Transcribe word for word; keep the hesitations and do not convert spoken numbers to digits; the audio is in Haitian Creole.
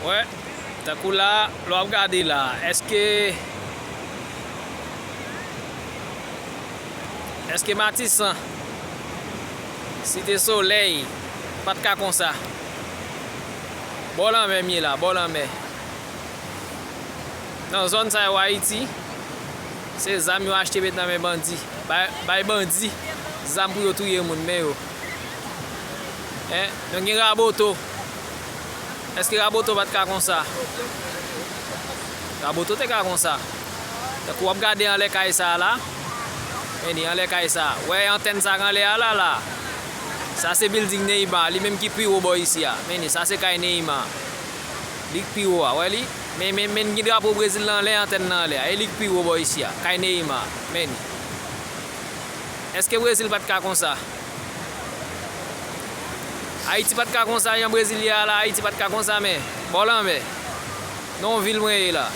Wè, tankou la, lè w ap gade la, èske, èske Matisan, Site Solèy, pa t ka konsa? Bò lanmè m ye la, bò lanmè. Nan zòn sa yo Ayiti, se zam yo achte met nan men bandi. Bay, bay bandi zam pou yo touye moun, men yo. Hein? Nou gen Raboto. Èske Raboto pa t ka konsa? Raboto te ka konsa. Tankou w ap gade anlè kay sa a la. Men ni anlè kay sa a. Wè antèn sa k anlè a la, la. Sa se bilding Neymar, li menm ki pi wo bò isi a. Men ni, sa se kay Neymar. Li k pi wo a, wè li? Men, men, men gen drapo Brezil nan anlè antèn nan anlè a. E li k pi wo bò isi a. Kay Neymar. Men ni. Èske Brezil pa t ka konsa? Ayiti pa t ka konsa, jan Brezil ye a la, Ayiti pa t ka konsa, men bò lanmè. Nan yon vil mwen ye la.